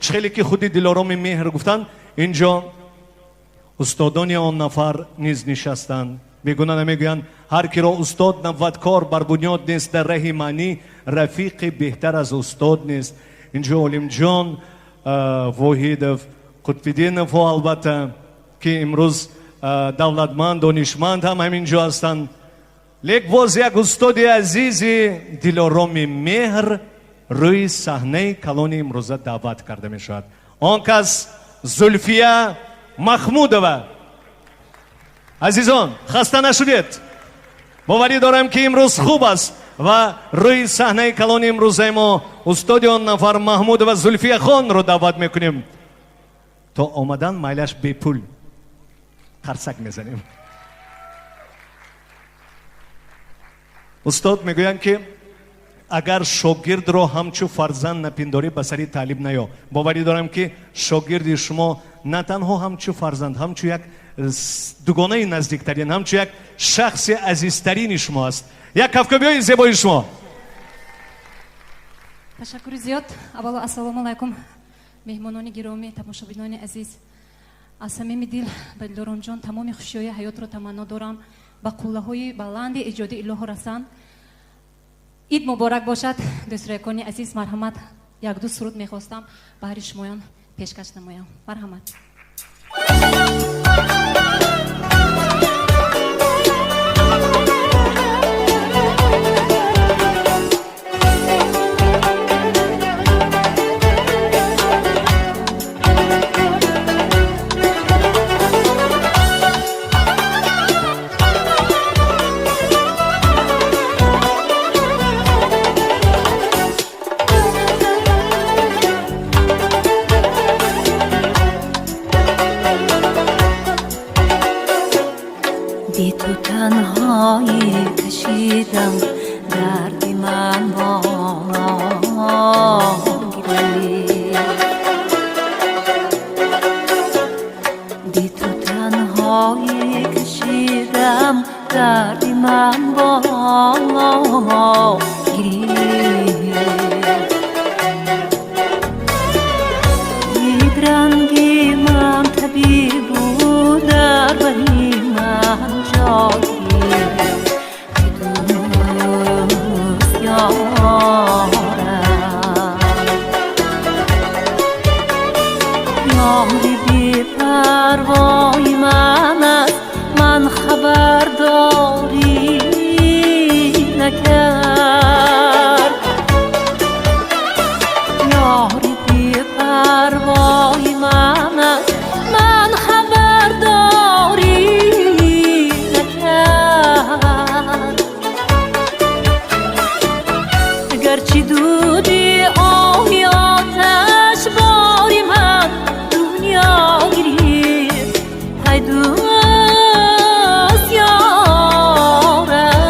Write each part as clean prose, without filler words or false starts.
Чӣ хеле ки худи Дилороми Меҳр гуфтанд, инҷо устодони он нафар низ нишастанд. Бегуна намегӯянд, ҳар киро устод набвад, кор бар бунёд нест, дар раҳи маънӣ рафиқи беҳтар аз устод нест. Инҷо Олимҷон Воҳидов, Қутбиддинов, албатта, ки имрӯз давлатманд, донишманд ҳам ҳамин ҷо ҳастанд. Лек боз як устоди азизи Дилороми Меҳр рӯи саҳнаи калони имрӯза даъват карда мешавад. Он кас Зульфия Махмудова. Азизон, хаста нашудед. Боварӣ дорам, ки имрӯз хуб аст ва рӯи саҳнаи калони имрӯзаи мо устоди он нафар Маҳмудова Зульфияхонро даъват мекунем. То омадан майлаш бепул қарсак мезанем. Устод мегӯянд, ки агар шогирдро ҳамчу фарзанд напиндорӣ, ба сари таълим наё. Боварӣ дорам, ки шогирди шумо на танҳо ҳамчу фарзанд, ҳамчу як дугонаи наздиктарин, ҳамчу як шахси азизтарини шумо аст. Як кафкӯбиҳои зебои шумо. Ташаккури зиёд. Аввало, ассалому алайкум, меҳмонони гиромӣ, тамошобинони азиз. Аз самими дил ба Дилоромҷон тамоми хушиҳои ҳаётро таманно дорам, ба қуллаҳои баланди эҷодӣ илоҳо расанд. Ид муборак бошад, дӯстракони азиз. Марҳамат, якду суруд мехостам баҳри шумоён пешкаш намоям. Марҳамат. Би ту танҳоӣ кашидам, дарди ман боло гирифт. Би ту танҳоӣ кашидам, дарди ман боло гирифт. Дид ранги ман табибу дар бари ман ҷо гирифт. Ай дӯст, ёрам, ёри бепарвои ман аст, ман хабардорӣ накард. Ёри бепарвои ман аст, ман хабардорӣ накард. Гарчи дуди оҳи оташ бори ман дунё гирифт, ай дӯст, ёрам,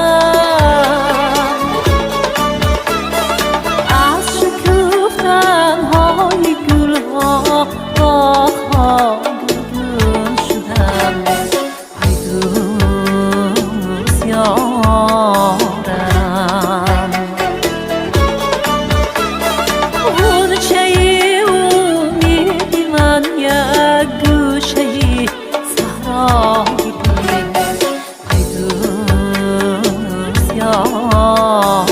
аз шукуфтанҳои гулҳо боғҳо гулгун шудам, ай дӯст, ёрам. Ғунчаи умеди ман як гӯшаи саҳро гирифт, ай дӯст, ёрам.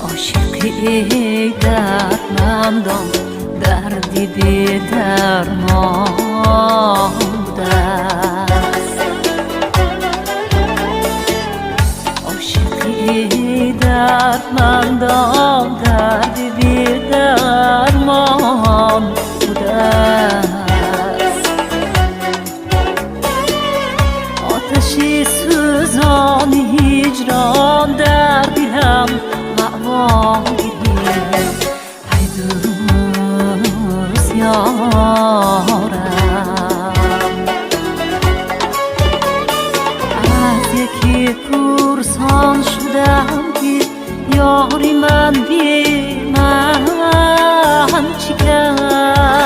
Ошиқи эй дардмандон, дарди бедармон будааст. Ошиқи эй дардмандон, дарди бедармон. Ёрам. Аз яке пурсон шудам, ки ёри ман бе ман чӣ кард.